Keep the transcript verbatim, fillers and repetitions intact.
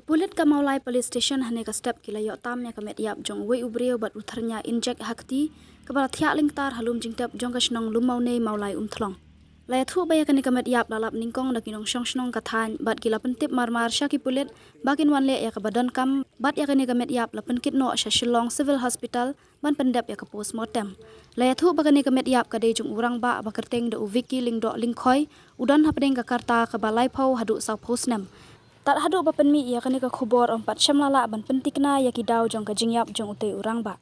Pulit ka Mawlai Police Station hane ka step ki la ïoh tam ïa ka met ïap jong uwei u briew bad u thyrnia injek ha kti, kaba la thiah lyngtar ha lum jingtep jong ka shnong Lummawne, Mawlai Umthlong. La ïathuh ba ïa kane ka met ïap la lap nyngkong da ki nongshong shnong ka thaiñ bad ki la pyntip marmar sha ki pulit ba kin wan leh ïa kaba donkam, bad ïa kane ka met ïap la pynkit noh sha Shillong Civil Hospital ban pyndep ïa ka postmortem. La ïathuh ba kane ka met ïap ka dei jong u rangbah ba kyrteng da u Vicky Lyngdoh Lyngkhoi, u don hapdeng ka karta kaba laiphew haduh sawphew snem. Tad haduh ba pynmih ïa kane ka khubor ym pat shym la lah ban pyntikna ïa ki daw jong ka jingïap jong utei u rangbah.